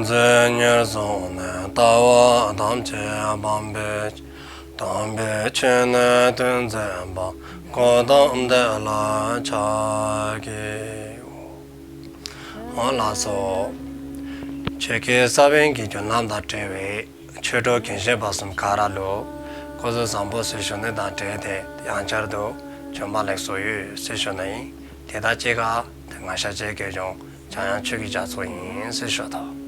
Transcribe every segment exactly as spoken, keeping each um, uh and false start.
འཛིན་ཉེར་བཟུང་ནས། ལྟ་བ་ཐམས་ཅད་སྤང་བའི་ཕྱིར། དམ་པའི་ཆོས་ནི་སྟོན་མཛད་པ། གཽ་ཏམ་དེ་ལ་ཕྱག་འཚལ་ལོ། ལགས་སོ། ཆོས་ཀྱི་ས་བོན་གྱི་རྒྱུན་ལམ་དང་འབྲེལ་བའི་ཆོས་གྲོགས་རྒན་གཞོན་བར་གསུམ་ག་ར་ལུ་སྐུ་གཟུགས་བཟང་པོ་ཟེར་ཞུ་ནི་དང་འབྲེལ་ཏེ་ཡང་བསྐྱར་དུ་བྱོན་པ་ལེགས་སོ་ཡོད་ཟེར་ཞུ་ནི་ཨིན། དེ་དང་གཅིག་ཁར་ཏེ་ང་ཤཱཀྱའི་དགེ་སློང་འཇམ་དབྱངས་ཆོས་ཀྱི་རྒྱ་མཚོ་ཨིན་ཟེར་ཞུ་དོ།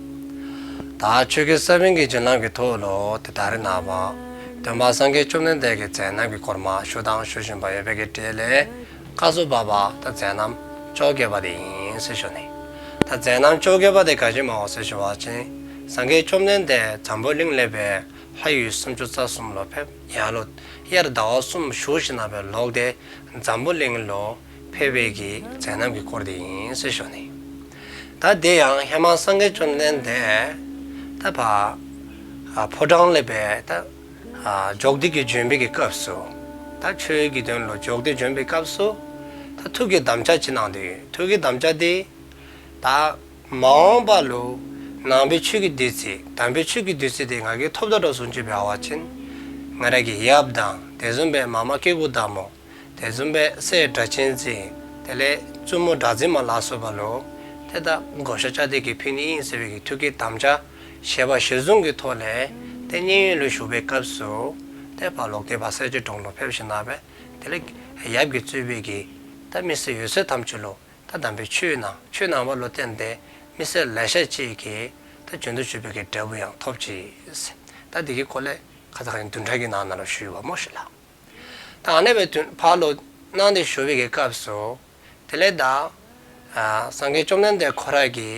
ད་ཆོས་ཀྱི་ས་བོན་གྱི་རྒྱུན་ལམ་གྱི་ཐོག་ལུ་ཏེ་ད་རེས་ནངས་པ་སྟོན་པ་སངས་རྒྱས་བཅོམ་ལྡན་འདས་ཀྱི་མཛད་རྣམ་གྱི་སྐོར་མ་ཞུ་དང་ཞུ་བཞིན་པ་ཡོད་པའི་གི་གྲས་ལས་སྐབས་སུ་བབ་པ་ད་མཛད་རྣམ་བཅོ་བརྒྱད་པ་དེ་ཨིན་ཟེར་ཞུ་ནི། ད་མཛད་རྣམ་བཅོ་བརྒྱད་པ་དེ་ག་ཅི་སྨོ་ཟེར་ཞུ་བ་ཅིན་སངས་རྒྱས་བཅོམ་ལྡན་འདས་འཛམ་བུ་གླིང་ལས་སྦེ་ལྷ་ཡུལ་སུམ་ཅུ་རྩ་གསུམ་ལུ་ཕེབས། ཡར་ལུ་དབྱར་ཟླ་བ་གསུམ་བཞུགས་ཞིནམ་ལས་ལོག་སྟེ་འཛམ་བུ་གླིང་ལུ་ཕེབས་པའི་གི་མཛད་རྣམ་གྱི་སྐོར་དེ་ཨིན་ཟེར་ཞུ་ནི། ད་དེ་ཡང་ཧེ་མ་སངས་རྒྱས་བཅོམ་ལྡན་འདས་ད་ཕར་ཨ་ཕོ་བྲང་ལས་སྦེ་ད་ཨ་བྱོག་སྟེ་གི་བྱོན་པའི་གི་སྐབས་སུ་ད་ཆོས་ཀྱི་དོན་ལུ་བྱོག་སྟེ་བྱོན་པའི་སྐབས་སུ་ད་ཐུགས་ཀྱི་དམ་བཅའ་ཅིག་གནང་སྟེ་ཡོད། ཐུགས་ཀྱི་དམ་བཅའ་དེ་ད་མ་འོངས་པ་ལུ་ནང་པའི་ཆོས་ཀྱི་བདུད་རྩི་དམ་པའི་ཆོས་ཀྱི་བདུད་རྩི་དེ་ང་གིས་ཐོབ་ད་འགྲོ་སོང་ཅིག་འབད་བ་ཅིན་ང་ར་གི་ཡབ་དང་དེ་བཟུམ་སྦེ་མ་མ་སྐྱེ་དགུ་བདག་མོ་དེ་བཟུམ་སྦེ་སྲས་སྒྲ་གཅན་འཛིན་དེ་ལས་བཙུན་མོ་གྲགས་འཛིན་མ་ལ་སོགས་པ་ལུ་ཏེ་ད་བགོ་བཤའ་རྐྱབ་སྟེ་གི་ཕུལ་ནི་ཨིན་ཟེར་བའི་གི་ཐུགས་ཀྱི་དམ་བཅའ་བཞེས་པ་གཞིར་བཟུང་གི་ཐོག་ལས་ཏེ་མཉན་ཡོད་ལུ་བཞུགས་པའི་སྐབས་སུ་ཏེ་ཕར་ལོག་སྟེ་ཕར་སེར་སྐྱའི་གྲོང་ལུ་ཕེབས་ཞིནམ་ལས་དེ་ལས་ཡབ་ཀྱིས་གཙོས་པའི་གི་ད་མི་སེར་ཡོད་ཚད་ཐམས་ཅད་ལུ་ད་དམ་པའི་ཆོས་གནང་། ཆོས་གནང་བ་ལུ་བརྟེན་ཏེ་མི་སེར་ལེ་ཤ་ཅིག་གིས་ད་བྱོན་དུ་བཅུག་པའི་གི་འབྲས་བུ་ཡང་ཐོབ་ཅི། ད་དེ་གི་སྐོར་ལས་ཁ་ཙ་ཁ་ཉིནམ་བདུན་ཕྲག་གི་ནང་ན་ལུ་ཞུ་ཡོདཔ་སྨོ་ཤིག་ལགས། ད་ཨ་ནེ་སྦེ་དུས་ཕར་ལུ་གནང་སྟེ་བཞུགས་པའི་གི་སྐབས་སུ་དེ་ལས་ད་ཨ་སངས་རྒྱས་བཅོམ་ལྡན་འདས་ཁོ་ར་གི་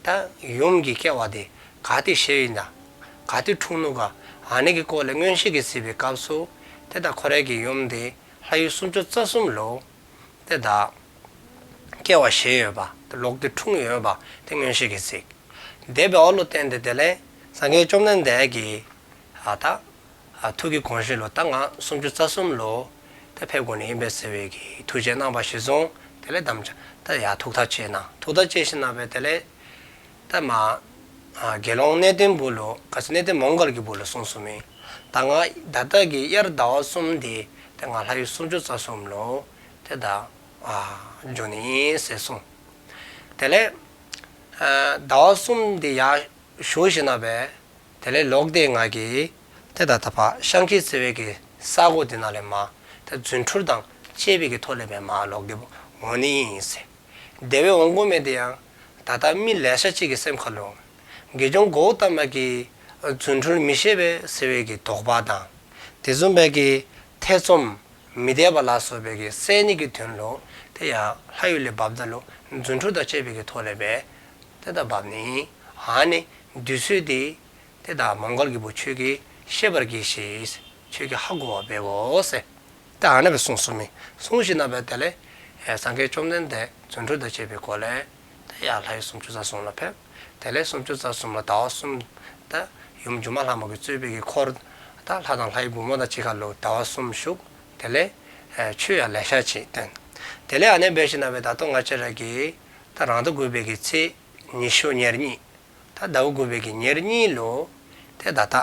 ད་ཡུམ་གྱི་སྐྱེ་བ་དེ་ག་ཏེ་བཞེས་ཡི་ན་ག་ཏེ་འཁྲུངས་ནུག་ག་ཨ་ནི་གི་སྐོར་ལས་མངོན་ཤེས་ཀྱིས་གཟིགས་པའི་སྐབས་སུ་ཏེ་ད་ཁོ་ར་གི་ཡུམ་དེ་ལྷ་ཡུལ་སུམ་ཅུ་རྩ་གསུམ་ལུ་ཏེ་ད་སྐྱེ་བ་བཞེས་ཡོདཔ་ཏེ་ལོག་སྟེ་འཁྲུངས་ཡོདཔ་ཏེ་མངོན་ཤེས་ཀྱིས་གཟིགས། དེ་འབདཝ་ལུ་བརྟེན་ཏེ་དེ་ལས་སངས་རྒྱས་བཅོམ་ལྡན་འདས་ཀྱིས་ཨ་ད་ཨ་ཐུགས་ཀྱི་དགོངས་བཞེད་ལུ་ད་ང་སུམ་ཅུ་རྩ་གསུམ་ལུ་ཏེ་ཕེབས་དགོ་ནི་ཨིན་པས་ཟེར་བའི་གི་ཐུགས་བཞེད་གནང་བ་གཞིར་བཟུང་དེ་ལས་དམ་བཅའ་ད་ཡར་ཐུགས་ཐག་བཅད་གནང་། ཐུགས་ཐག་བཅད་ཞིནམ་ལས་དེ་ལས་ད་མ་ཨ་དགེ་སློང་གནས་བརྟན་བུ་ལུ་ག་ཅི་གནས་བརྟན་མོའུ་འགལ་གྱི་བུ་ལུ་གསུངས་གསུངསམ་ཨིན། ད་ང་ད་ལྟོ་གི་དབྱར་ཟླ་བ་གསུམ་འདི་ཏེ་ང་ལྷ་ཡུལ་སུམ་ཅུ་རྩ་གསུམ་ལུ་ཏེ་ད་ཨ་འགྱོ་ནི་ཨིན་ཟེར་གསུངས། དེ་ལས་ཨ་ཟླ་བ་གསུམ་འདི་ཡར་བཞུགས་ཞིནམ་ལས་དེ་ལས་ལོག་སྟེ་ང་གིས་ཏེ་ད་ད་ཕར་ཤང་ཀི་ཟེར་བའི་གི་ས་གོ་འདི་ནང་ལས་མར་ཏེ་རྫུ་འཕྲུལ་དང་བཅས་པའི་གི་ཐོག་ལས་སྦེ་མར་ལོག་སྟེ་འོང་ནི་ཨིན་ཟེར། དེ་སྦེ་འོང་དགོ་མི་དེ་ཡང་ད་ལྟོ་མི་ལེ་ཤ་ཅིག་གི་སེམས་ཁ་ལུ་དགེ་སློང་གོའུ་ཏ་མ་གིས་རྫུ་འཕྲུལ་མི་ཤེས་པས་ཟེར་བའི་གི་དོགས་པ་དང་དེ་བཟུམ་སྦེ་གི་ཐེ་ཚོམ་མི་བདེ་བ་ལ་སོགས་པའི་གི་སེལ་ནི་གི་དོན་ལུ་ཏེ་ཡར་ལྷ་ཡུལ་ལས་འབབ་ད་ལུ་རྫུ་འཕྲུལ་དང་བཅས་པའི་གི་ཐོག་ལས་སྦེ་ཏེ་ད་འབབ་ནི། ཨ་ནི་དུས་ཚོད་འདི་ཏེ་ད་མོའུ་འགལ་གྱི་བུ་ཁྱོད་ཀྱིས་ཤེས་པར་གྱིས་ཤིག། ཁྱོད་ཀྱིས་ཧ་གོ་བར་འབད་དགོ་ཟེར། ཏེ་ཨ་ནེ་སྦེ་གསུངས་གསུངསམ་ཨིན། གསུངས་ཞིནམ་ལས་དེ་ལས་ཨེ་སངས་རྒྱས་བཅོམ་ལྡན་འདས་རྫུ་འཕྲུལ་དང་བཅས་པའི་སྒོ་ལས་ཏེ་ཡར་ལྷ་ཡུལ་སུམ་ཅུ་རྩ་གསུམ་ལུ་ཕེབས། དེ་ལས་སུམ་ཅུ་རྩ་གསུམ་ལུ་ཟླ་བ་གསུམ་ད་ཡུམ་སྒྱུ་མ་ལྷ་མོ་གིས་གཙོས་པའི་གི་འཁོར་ད་ལྷ་དང་ལྷའི་བུ་མོ་དང་གཅིག་ཁར་ལུ་ཟླ་བ་གསུམ་བཞུགས། དེ་ལས་ཨེ་ཆོས་ཡང་ལེ་ཤ་ཅིག་བསྟན། དེ་ལས་ཨ་ནེ་འབད་ཞིནམ་ལས་ད་ལྟོ་ང་བཅས་ར་གི་ད་རང་ཟླ་དགུ་པའི་གི་ཚེས་ཉི་ཤུ་ཉེར་གཉིས་ད་ཟླཝ་དགུ་པའི་གི་ཉེར་གཉིས་ལུ་ཏེ་ད་ད་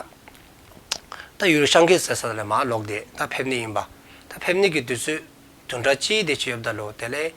ད་ཡུལ་ཤང་ཀི་ཟེར་ས་ལས་མར་ལོག་སྟེ་ད་ཕེབས་ནི་ཨིན་པས། ད་ཕེབས་ནི་གི་དུས་ཚོད་བདུན་ཕྲག་གཅིག་དེ་ཅིག་ཡོདཔ་ད་ལུ་དེ་ལས་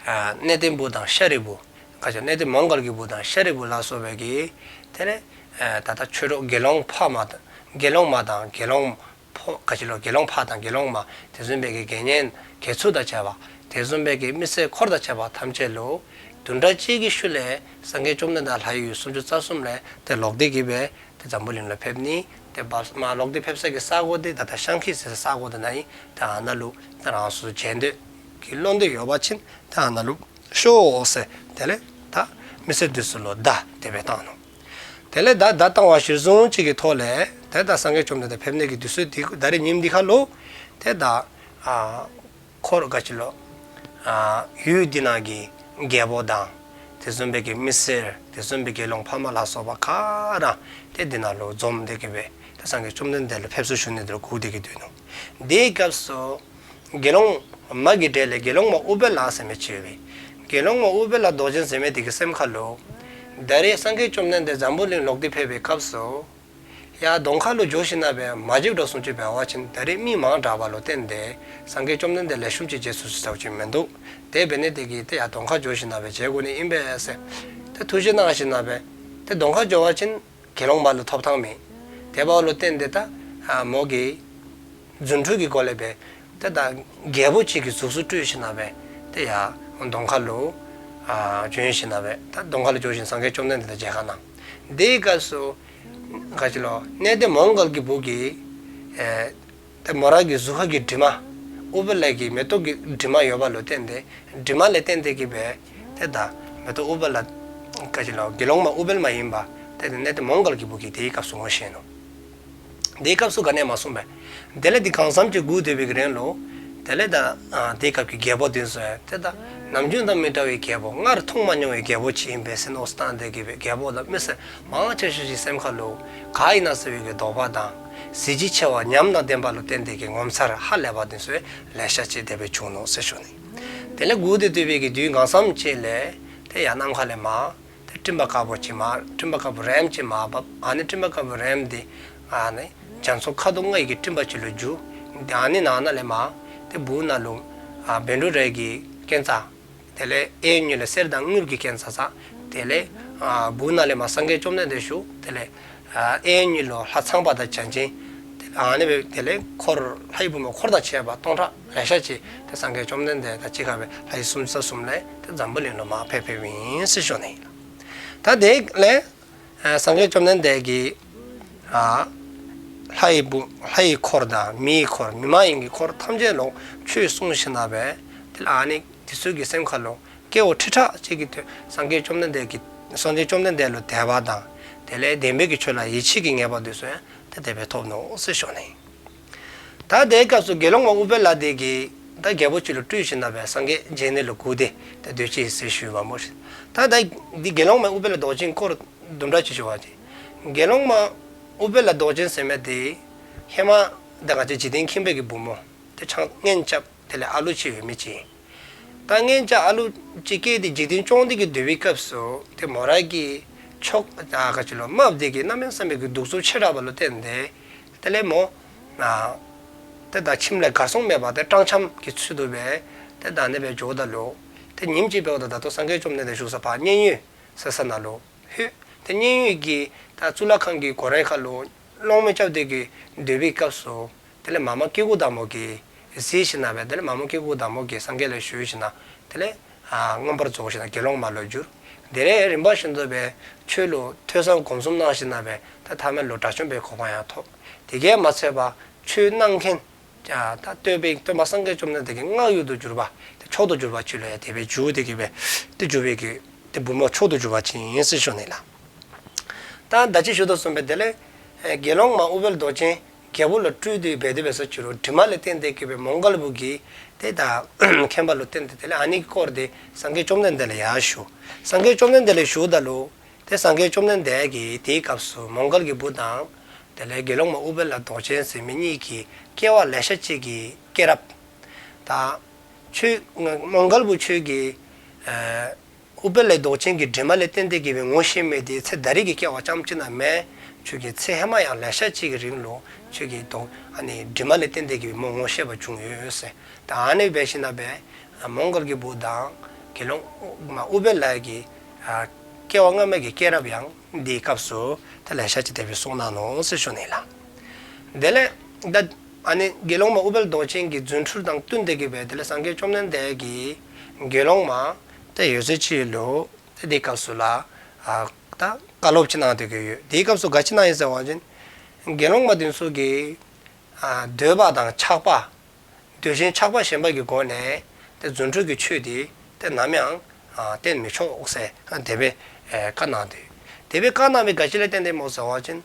ཨ་གནས་བརྟན་བུ་དང་ཤཱ་རིའི་བུ་ག་ཅི་གནས་བརྟན་མོའུ་འགལ་གྱི་བུ་དང་ཤཱ་རིའི་བུ་ལ་སོགས་པའི་གི་དེ་ལས་ཨ་ད་ད་ཆོས་གྲོགས་དགེ་སློང་ཕ་མ་དང་དགེ་སློང་མ་དང་དགེ་སློང་ཕོ་ག་ཅི་ལོ་དགེ་སློང་ཕ་དང་དགེ་སློང་མ་དེ་བཟུམ་སྦེ་གི་དགེ་བསྙེན་དགེ་ཚུལ་དང་བཅས་པ་དེ་བཟུམ་སྦེ་གི་མི་སེར་འཁོར་དང་བཅས་པ་ཐམས་ཅད་ལུ་བདུན་ཕྲག་གཅིག་གི་ཤུལ་ལས་སངས་རྒྱས་བཅོམ་ལྡན་འདས་ལྷ་ཡུལ་སུམ་ཅུ་རྩ་གསུམ་ལས་ཏེ་ལོག་སྟེ་གི་སྦེ་ཏེ་འཛམ་བུ་གླིང་ལུ་ཕེབས་ནི། ཏེ་འབབ་མར་ལོག་སྟེ་ཕེབས་ས་གི་ས་གོ་འདི་ད་ལྟོ་ཤང་ཀི་ཟེར་ས་གོ་འདི་ནང་ཨིན། ད་ཨ་ནཱ་ལུ་ད་རང་སོ་སོ་མཇལ་འདོད་ཀྱི་བློ་འདོད་ཡོད་པ་ཅིན་ད་ཨ་ནཱ་ལུ་ཤོག་ཟེར་དེ་ལས་ད་མི་སེར་འདི་ཚུ་ལུ་བརྡ་དེ་སྦེ་བཏང་ནུག། དེ་ལས་ད་བརྡ་བཏང་བ་གཞིར་བཟུང་ཅིག་གི་ཐོག་ལས་ཏེ་ད་སངས་རྒྱས་བཅོམ་ལྡན་འདས་ཕེབས་ནི་གི་དུས་ཚོད་འདི་ད་རེས་ཉིནམ་འདི་ཁར་ལུ་ཏེ་ད་ཨ་འཁོར་ག་ཅི་ལོ་ཨ་ཡུལ་འདི་ནང་གི་རྒྱལ་པོ་དང་དེ་བཟུམ་སྦེ་གི་མི་སེར་དེ་བཟུམ་སྦེ་དགེ་སློང་ཕ་མ་ལ་སོགས་པ་ག་ར་ཏེ་འདི་ནང་ལུ་འཛོམས་ཏེ་གི་སྦེ་ཏེ་སངས་རྒྱས་བཅོམ་ལྡན་འདས་ལུ་ཕེབས་བསུ་ཞུ་ནི་འདི་ལུ་སྒུག་སྟེ་གི་སྡོད་ནུག། དེའི་སྐབས་སུ་དགེ་སློང་མ་གི་གྲས་ལས་དགེ་སློང་མ་ཨུཏྤལ་ཟེར་མི་ཅིག་ཡོད་པས། དགེ་སློང་མ་ཨུཏྤལ་རྡོ་རྗེ་ཟེར་མི་དེ་གི་སེམས་ཁ་ལུ་ ད་རེས་སངས་རྒྱས་བཅོམ་ལྡན་འདས་འཛམ་བུ་གླིང་ལོག་སྟེ་ཕེབས་པའི་སྐབས་སུ་ཡར་གདོང་ཁ་ལུ་འགྱོ་ཞིནམ་ལས་མ་མཇལཝ་འདྲཝ་སོང་ཅི་འབད་བ་ཅིན་ད་རེས་མི་མང་དྲགས་པ་ལུ་བརྟེན་ཏེ་སངས་རྒྱས་བཅོམ་ལྡན་འདས་ལེགས་ཤོམ་ཅིག་མཇལ་ཚུགས་ཚུགས་ཅིག་མིན་འདུག། དེ་འབད་ནི་དེ་གིས་ཏེ་ཡར་གདོང་ཁ་འགྱོ་ཞིནམ་ལས་མཇལ་དགོ་ནི་ཨིན་པས་ཟེར་ཏེ་ཐུགས་བཞེད་གནང་ཞིནམ་ལས་ཏེ་གདོང་ཁ་འགྱོ་བ་ཅིན་དགེ་སློང་མ་ལུ་ཐོབ་ཐང་མེད། དེ་འབདཝ་ལུ་བརྟེན་ཏེ་ད་མོ་གིས་རྫུ་འཕྲུལ་གྱི་སྒོ་ལས་སྦེ་ཏེ་ད་རྒྱལ་པོ་ཅིག་གི་གཟུགས་སུ་སྤྲུལ་ཞིནམ་ལས་ཏེ་ཡར་གདོང་ཁ་ལུ་ཨ་བྱོན་ཞིནམ་ལས་ད་གདོང་ཁ་ལུ་འགྱོ་ཞིནམ་ལས་སངས་རྒྱས་བཅོམ་ལྡན་འདས་དང་མཇལ་ཁ་གནང་། དེའི་སྐབས་སུ་ག་ཅི་ལོ་གནས་བརྟན་མོའུ་འགལ་གྱི་བུ་གིས་ཨེ་ཏེ་མོ་ར་གི་གཟུགས་ཁ་གི་དྲི་མ་ཨུཏྤལ་གྱི་མེ་ཏོག་གི་དྲི་མ་ཡོདཔ་ལུ་བརྟེན་ཏེ་དྲི་མ་ལས་བརྟེན་ཏེ་གིས་སྦེ་ཏེ་ད་མེ་ཏོག་ཨུཏྤལ་ག་ཅི་ལོ་དགེ་སློང་མ་ཨུཏྤལ་མ་ཡིན་པ་ཏེ་གནས་བརྟན་མོའུ་འགལ་གྱི་བུ་གིས་དེའི་སྐབས་སུ་ངོ་ཤེས་ནུག། དེའི་སྐབས་སུ་ག་ནི་ཡང་མ་གསུངས་པས། དེ་ལས་དེ་གང་འཚམས་ཅིག་སྒུག་སྡོད་པའི་རིང་ལུ་དེ་ལས་ད་ཨ་དེའི་སྐབས་ཀྱི་རྒྱལ་པོ་དེ་ཚུ་ཡང་ཏེ་ད་ནམ་རྒྱུན་དང་མི་འདྲ་བའི་རྒྱལ་པོ་སྔར་མཐོང་མ་མྱོང་བའི་རྒྱལ་པོ་ཅིག་ཨིན་པས་ཟེར་མནོ་བསམ་བཏང་སྟེ་གིས་སྦེ་རྒྱལ་པོ་ལུ་མི་སེར་མང་ཆེ་ཤོས་ཅིག་སེམས་ཁ་ལུ་ག་ཨིན་ན་ཟེར་བའི་གི་དོགས་པ་དང་གཟི་བརྗིད་ཆེ་བ་ཉམས་དང་ལྡན་པ་ལུ་བརྟེན་ཏེ་གིས་ངོ་མཚར་ཧ་ལས་པ་དེ་ཚུ་ཡང་ལེ་ཤ་ཅིག་དེ་སྦེ་བྱུང་ནུག་ཟེར་ཞུ་ནི། དེ་ལས་སྒུག་སྟེ་སྡོད་པའི་གི་དུས་གང་འཚམས་ཅིག་ལས་ཏེ་ཡར་ནམ་མཁའ་ལས་མར་ཏེ་སྤྲིན་པ་དཀར་པོ་ཅིག་མར་སྤྲིན་པ་དཀར་པོ་རེམ་ཅིག་མར་བབས། ཨ་ནི་སྤྲིན་པ་དཀར་པོ་རེམ་དེ་ཨ་ནི་རྒྱ་མཚོ་ཁ་དོག་ལྔའི་གི་སྤྲིན་པ་ཅིག་ལུ་འགྱུར། ཨ་ནི་ནང་ན་ལས་མར་ཏེ་སྦུག་ན་ལུ་ཨ་བཻ་ཌཱུརྱ་གི་སྐས་འཛེགས། དེ་ལས་གཡས་གཡོན་ལུ་གསེར་དང་དངུལ་གྱི་སྐས་འཛེགས། དེ་ལས་ཨ་སྦུག་ན་ལས་མར་སངས་རྒྱས་བཅོམ་ལྡན་འདས་བཞུགས། དེ་ལས་ཨ་གཡས་གཡོན་ལུ་ལྷ་ཚངས་པ་དང་བརྒྱ་བྱིན། དེ་ལས་ཨ་ནི་སྦེ་དེ་ལས་འཁོར་ལྷའི་བུ་མོ་འཁོར་དང་བཅས་པ་སྟོང་ཕྲག་ལེ་ཤ་ཅིག་ཏེ་སངས་རྒྱས་བཅོམ་ལྡན་འདས་དང་གཅིག་ཁར་སྦེ་ལྷའི་སུམ་རྩ་གསུམ་ལས་ཏེ་འཛམ་བུ་གླིང་ལུ་མར་ཕེབས་ཕེབསཔ་ཨིན་ཟེར་ཞུ་ནི་ཨིན་ལགས། ད་དེ་ལས་ཨ་སངས་རྒྱས་བཅོམ་ལྡན་འདས་ཀྱིས་ཨ་ལྷའི་བུ་ལྷའི་འཁོར་དང་མིའི་འཁོར་མི་མ་ཡིན་གྱི་འཁོར་ཐམས་ཅད་ལུ་ཆོས་གསུངས་ཞིནམ་ལས་དེ་ལས་ཨ་ནི་དེ་ཚུ་གི་སེམས་ཁ་ལུ་སྐྱེ་བོ་ཁྲི་ཕྲག་གཅིག་གི་དོན་སངས་རྒྱས་བཅོམ་ལྡན་འདས་ཀྱི་སངས་རྒྱས་བཅོམ་ལྡན་འདས་ལུ་དད་པ་དང་དེ་ལས་བདེན་པའི་གི་ཆོས་ལ་ཡིད་ཆེས་ཀྱི་ངེས་པ་དེ་ཚུ་ཡང་ཏེ་དེ་སྦེ་ཐོབ་ནུག་ཟེར་ཞུ་ནི། ད་དེའི་སྐབས་སུ་དགེ་སློང་མ་ཨུཏྤལ་དེ་གིས་ད་རྒྱལ་པོ་ཅིག་ལུ་སྤྲུལ་ཞིནམ་ལས་སངས་རྒྱས་མཇལ་ནི་ལུ་སྒུག་སྟེ་ད་སྡོད་ཅི་ཟེར་ཞུ་བ་སྨོ་ཤིག། ད་ད་འདི་དགེ་སློང་མ་ཨུཏྤལ་མདོག་ཅན་སྐོར་དུམ་གྲ་ཅིག་ཞུ་བ་ཅིན་དགེ་སློང་མ་ཨུཏྤལ་མདོག་ཅན་ཟེར་མི་དེ་ཧེ་མ་ད་ང་བཅས་འཇིག་རྟེན་ཁྱིམ་པའི་གི་བུ་མོ་ཏེ་ཆང་གཉེན་རྐྱབ་དེ་ལས་ཨ་ལུ་ཅིག་ཡོད་མི་ཅིག། ད་གཉེན་རྐྱབ་ཨ་ལུ་ཅིག་སྐྱེས་ཏེ་འཇིག་རྟེན་སྐྱོང་སྟེ་གིས་སྡོད་པའི་སྐབས་སུ་ཏེ་མོ་ར་གི་ཕྱོགས་ཨ་ག་ཅི་ལོ་རྨགཔ་དེ་གིས་གནམ་མེད་ས་མེད་ཀྱི་གདུག་རྩུབ་ཆེ་དྲགས་པ་ལུ་བརྟེན་ཏེ་དེ་ལས་མོ་ཨ་ཏེ་ད་ཁྱིམ་ལས་གར་སོང་མེད་པར་ཏེ་སྤྲང་འཁྱམས་ཀྱི་ཚུལ་དུ་སྦེ་ཏེ་ད་ཨ་ནི་སྦེ་འགྱོཝ་ད་ལུ་ཏེ་ཉིནམ་ཅིག་འབདཝ་ད་ད་ལྟོ་སངས་རྒྱས་བཅོམ་ལྡན་འདས་བཞུགས་ས་ཕར་མཉན་ཡོད་ཟེར་ས་ནང་ལུ་ལྷོད། ཏེ་མཉན་ཡོད་ཀྱི་ད་གཙུག་ལག་ཁང་གི་སྒོ་རའི་ཁ་ལུ་སློང་མོ་རྐྱབ་སྟེ་གིས་སྡོད་པའི་སྐབས་སུ་དེ་ལས་མ་མ་སྐྱེ་དགུའི་བདག་མོ་གིས་གཟིགས་ཞིནམ་ལས་དེ་ལས་མ་མ་སྐྱེ་དགུའི་བདག་མོ་གིས་སངས་རྒྱས་ལུ་ཞུ་ཞིནམ་ལས་དེ་ལས་ཨ་མངོན་པར་རྫོགས་ཞིནམ་ལས་དགེ་སློང་མ་ལུ་གྱུར། དེ་ལས་རིམ་པ་བཞིན་དུ་སྦེ་ཆོས་ལུ་ཐོས་བསམ་སྒོམ་གསུམ་གནང་ཞིནམ་ལས་ད་ཐ་མ་ལུ་དགྲ་བཅོམ་པའི་གོ་འཕང་ཡང་ཐོབ། དེ་གིས་མ་ཚད་པར་ཆོས་གནང་མཁན་ད་སྟོན་པའི་སྟོན་པ་སངས་རྒྱས་བཅོམ་ལྡན་འདས་ཀྱི་མངའ་ཡུལ་དུ་གྱུར་པ་ཏེ་མཆོག་ཏུ་གྱུར་པ་ཅིག་ལུ་ཡང་དེ་སྦེ་གྱུར་ཏེ་གིས་སྦེ་ཏེ་གྱུར་པའི་གི་ཏེ་བུམོ་མཆོག་ཏུ་གྱུར་པ་ཅིག་ཨིན་ཟེར་ཞུ་ནི་ལགས། ད་ད་ཅི་ཞུ་དོ་བཟུམ་སྦེ་དེ་ལས་ཨེ་དགེ་སློང་མ་ཨུཏྤལ་མདོག་ཅན་རྒྱལ་པོ་ལུ་སྤྲུལ་ཏེ་སྦེ་དེ་སྦེ་ཟེར་ཅི་རུང་དྲི་མ་ལས་བརྟེན་ཏེ་གིས་སྦེ་མོའུ་འགལ་བུ་གིས་ཏེ་ད་མཁྱེན་པ་ལུ་བརྟེན་ཏེ་དེ་ལས་ཨ་ནི་སྐོར་དེ་སངས་རྒྱས་བཅོམ་ལྡན་འདས་ལུ་ཡང་ཞུ། སངས་རྒྱས་བཅོམ་ལྡན་འདས་ལུ་ཞུཝ་ད་ལུ་ཏེ་སངས་རྒྱས་བཅོམ་ལྡན་འདས་ཀྱིས་དེའི་སྐབས་སུ་མོའུ་འགལ་གྱི་བུ་དང་དེ་ལས་དགེ་སློང་མ་ཨུཏྤལ་མདོག་ཅན་ཟེར་མི་གཉིས་ཀྱི་སྐྱེ་བ་ལེ་ཤ་ཅིག་གི་སྐྱེས་རབས་ད་ཁྱོད་མོའུ་འགལ་བུ་ཁྱོད་ཀྱིས་ཨེ་ཨུཏྤལ་མདོག་ཅན་གྱི་དྲི་མ་ལས་བརྟེན་ཏེ་གིས་སྦེ་ངོ་ཤེས་མི་དེ་ཚེ་ད་རེས་ཀྱི་སྐྱེ་བ་རྐྱངམ་གཅིག་ནང་མེན། ཁྱོད་ཀྱིས་ཚེ་ཧེ་མ་ཡང་ལེ་ཤ་ཅིག་གི་རིང་ལུ་ཁྱོད་ཀྱིས་དོ་ཨ་ནི་དྲི་མ་ལས་བརྟེན་ཏེ་གིས་སྦེ་མོ་ངོ་ཤེས་པ་བྱུང་ཡོད་ཟེར། ད་ཨ་ནི་སྦེ་ཞིནམ་ལས་མོའུ་འགལ་གྱི་བུ་དང་དགེ་སློང་མ་ཨུཏྤལ་གྱི་ཨ་སྐྱེ་བ་སྔ་མའི་གི་སྐྱེས་རབས་ཡང་དེའི་སྐབས་སུ་ད་ལེ་ཤ་ཅིག་དེ་སྦེ་གསུངས་གནང་ནུག་ཟེར་ཞུ་ནི་ལགས། དེ་ལས་ད་ཨ་ནི་དགེ་སློང་མ་ཨུཏྤལ་མདོག་ཅན་གྱི་རྫུ་འཕྲུལ་དང་བསྟུན་ཏེ་གིས་སྦེ་དེ་ལས་སངས་རྒྱས་བཅོམ་ལྡན་འདས་ཀྱིས་དགེ་སློང་མ་ཏེ་ཡོད་ཚད་ཅིག་ལུ་ཏེ་དེའི་སྐབས་སུ་ལུ་ཨ་ད་བཀའ་སློབ་ཅིག་གནང་སྟེ་གིས་ཡོད། དེའི་སྐབས་སུ་ག་ཅི་གནང་ཡི་ཟེར་བ་ཅིན་དགེ་སློང་མ་དེ་ཚུ་གིས་ཨ་འདོད་པ་དང་ཆགས་པ་འདོད་ཞེན་ཆགས་པ་ཞེན་པ་གི་སྒོ་ནས་ཏེ་རྫུ་འཕྲུལ་གྱི་ཆོས་དེ་ཏེ་ནམ་ཡང་ཨ་བསྟན་མི་ཆོག་ཟེར་དེ་སྦེ་ཨེ་བཀའ་གནང་སྟེ་ཡོད། དེ་སྦེ་བཀའ་གནང་བའི་ག་ཅི་ལས་བརྟེན་ཏེ་སྨོ་ཟེར་བ་ཅིན་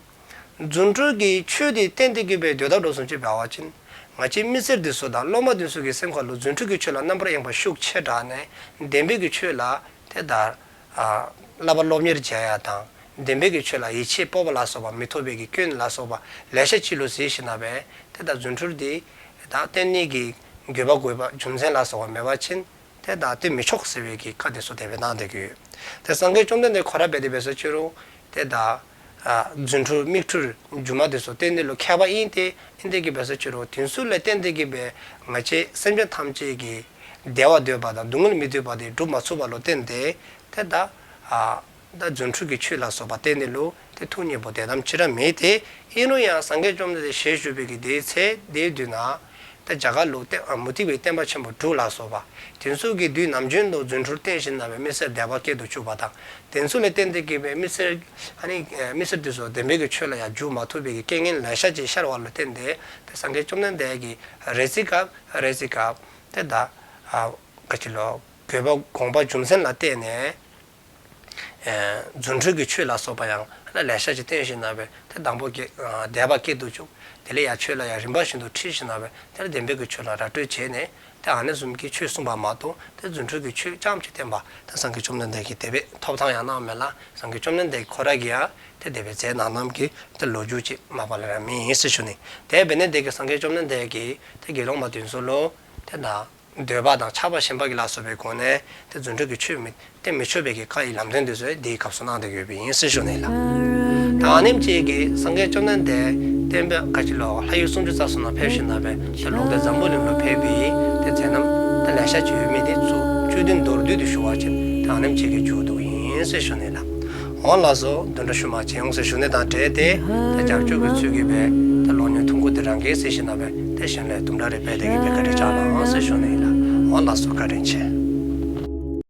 རྫུ་འཕྲུལ་གྱི་ཆོས་དེ་བསྟན་ཏེ་གིས་སྦེ་སྡོདཔ་འདྲཝ་བཟུམ་ཅིག་འབད་བ་ཅིན་ང་བཅས་མི་སེར་དེ་ཚུ་དང་སློབ་མ་དེ་ཚུ་གི་སེམས་ཁ་ལུ་རྫུ་འཕྲུལ་གྱི་ཆོས་ལ་རྣམ་པར་གཡེངས་པ་ཤུགས་ཆེ་དྲགས་ནས་བདེན་པའི་གི་ཆོས་ལ་ཏེ་ད་ཨ་བསླབ་པ་སློབ་གཉེར་བྱ་ཡ་དང་བདེན་པའི་གི་ཆོས་ལ་ཡིད་ཆེས་སྤོབས་པ་ལ་སོགས་པ་མི་ཐོབ་པའི་གི་སྐྱོན་ལ་སོགས་པ་ལེ་ཤ་ཅིག་ལུ་གཟིགས་ཞིནམ་ལས་ཏེ་ད་རྫུ་འཕྲུལ་དེ་ད་བསྟན་ནི་གི་དགོས་པ་དགོས་པ་རྒྱུ་མཚན་ལ་སོགས་པ་མེད་པ་ཅིན་ཏེ་ད་བསྟན་མི་ཆོག་ཟེར་བའི་གི་བཀའ་དེ་ཚུ་དེ་སྦེ་གནང་སྟེ་གིས་ཡོད། ཏེ་སངས་རྒྱས་བཅོམ་ལྡན་འདས་ཁོ་ར་འབད་དེ་འབད་སོ་ཅི་རུང་ཏེ་ད་ཨ་རྫུ་འཕྲུལ་མིག་འཕྲུལ་སྒྱུ་མ་དེ་ཚུ་སྟོན་ནི་ལུ་མཁས་པ་ཨིན། ཏེ་ཨིན་དེ་གིས་འབད་སོ་ཅི་རུང་དེ་ཚུ་ལས་བརྟེན་ཏེ་གིས་འབད་ང་བཅས་སེམས་ཅན་ཐམས་ཅད་ཀྱི་བདེ་བ་འདོད་པ་དང་སྡུག་བསྔལ་མི་འདོད་པ་དེ་སྒྲུབ་མ་ཚུགས་པ་ལུ་བརྟེན་ཏེ་ཏེ་ད་ཨ་ད་རྫུ་འཕྲུལ་གྱི་ཆོས་ལ་སོགས་པ་སྟོན་ནི་ལུ་ཏེ་ཐུགས་མཉེས་པོ་དེ་དང་ཅི་ར་མེད། ཏེ་ཨིན་རུང་ཡང་སངས་རྒྱས་བཅོམ་ལྡན་འདས་ཞལ་བཞུགས་པའི་གི་དེའི་ཚེ་དེའི་དུས་ན་ཏེ་རྒྱ་གར་ལུ་ཏེ་ཨ་མུ་སྟེགས་པའི་སྟོན་པ་ཆེན་པོ་དྲུག་ལ་སོགས་པ་དེ་ཚུ་གིས་དུས་ནམ་རྒྱུན་དུ་རྫུ་འཕྲུལ་སྟོན་ཞིནམ་ལས་མི་སེར་དད་པ་སྐྱེད་དུ་བཅུག་པ་དང་དེ་ཚུ་ལས་བརྟེན་ཏེ་གིས་འབད་མི་སེར་ཨ་ནི་ཨེ་མི་སེར་དེ་ཚུ་བདེན་པའི་གི་ཆོས་ལ་ཡང་འཇུག་མ་ཐུབ་པའི་གི་རྐྱེན་ངན་ལེ་ཤ་ཅིག་ཤར་བ་ལུ་བརྟེན་ཏེ་ཏེ་སངས་རྒྱས་བཅོམ་ལྡན་འདས་ཀྱིས་རེ་ཅིག་སྐབས་རེ་ཅིག་སྐབས་ཏེ་ད་ཨ་ག་ཅི་ལོ་དགོས་པ་དགོངས་པ་རྒྱུ་མཚན་ལ་བརྟེན་ནས་ཨེ་རྫུ་འཕྲུལ་གྱི་ཆོས་ལ་སོགས་པ་ཡང་ལེ་ཤ་ཅིག་སྟོན་ཞིནམ་ལས་ཏེ་དང་པོ་གི་ཨ་དད་པ་སྐྱེད་དུ་བཅུག། དེ་ལས་ཡང་ཆོས་ལ་ཡང་རིམ་པ་བཞིན་དུ་ཁྲིད་ཞིནམ་ལས་ཏེ་བདེན་པའི་གི་ཆོས་ལ་ར་སྤྲོད་བྱས་ནས་ཏེ་ཨ་ནི་བཟུམ་གྱི་ཆོས་གསུངས་པ་མ་གཏོགས་ཏེ་རྫུ་འཕྲུལ་གྱི་ཆོས་ཙམ་ཅིག་བསྟན་པ་ཏེ་སངས་རྒྱས་བཅོམ་ལྡན་འདས་ཀྱིས་དེ་སྦེ་ཐོབ་ཐང་ཡང་གནང་མེད་ལ་སངས་རྒྱས་བཅོམ་ལྡན་འདས་ཁོ་ར་གིས་ཡང་ཏེ་དེ་སྦེ་མཛད་གནང་གནངམ་གི་ཏེ་ལོ་རྒྱུས་ཅིག་མ་པ་ལས་ར་མེད་ཨིན་ཟེར་ཞུ་ནི། དེ་འབད་ནི་དེ་གིས་སངས་རྒྱས་བཅོམ་ལྡན་འདས་ཀྱིས་ཏེ་དགེ་སློང་མ་དེ་ཚུ་ལུ་ཏེ་ད་འདོད་པ་དང་ཆགས་པ་ཞེན་པ་གི་ལ་སོགས་པའི་སྒོ་ནས་ཏེ་རྫུ་འཕྲུལ་གྱི་ཆོས་མི་སྟོན་མི་ཆོག་པའི་གི་བཀའ་ཡི་ལམ་སྟོན་དེ་ཚུ་དེའི་སྐབས་སུ་གནང་སྟེ་ཡོདཔ་ཨིན་ཟེར་ཞུ་ནི་ལགས། ད་ཨ་ནེམ་ཅིག་གིས་སངས་རྒྱས་བཅོམ་ལྡན་འདས་བསྟན་པའི་ག་ཅི་ལོ་ལྷ་ཡུལ་སུམ་ཅུ་རྩ་གསུམ་ནང་ཕེབས་ཞིནམ་ལས་ཏེ་ལོག་སྟེ་འཛམ་བུ་གླིང་ལུ་ཕེབས་པའི་ཏེ་མཛད་རྣམ་ཏེ་ལེ་ཤ་ཅིག་ཡོད་མི་དེ་ཚུ་བཅུད་བསྡུས་མདོར་བསྡུས་ཏེ་ཞུ་བ་ཅིན་ད་ཨ་ནེམ་ཅིག་གིས་མཇུག་བསྡུཝ་ཨིན་ཟེར་ཞུ་ནི་ལགས། འོང་ལགས་སོ། བདུན་ཕྲག་ཤུལ་མ་མཇལ་འོང་ཟེར་ཞུ་ནི་དང་འབྲེལ་ཏེ་ཏེ་རྒྱབ་སྐྱོར་གྱི་ཚུལ་གྱིས་སྦེ་ཏེ་ལོ་ཉུང་ཐུང་ཀུ་དེ་རང་གིས་གཟིགས་ཞིནམ་ལས་ཏེ་གཞན་ལུ་དུམ་གྲ་རེ་སྤེལ་ཏེ་གིས་སྦེ་བཀའ་དྲིན་བསྐྱང་གནང་ཟེར་ཞུ་ནི་ལགས། འོང་ལགས་སོ། བཀའ་དྲིན་ཆེ།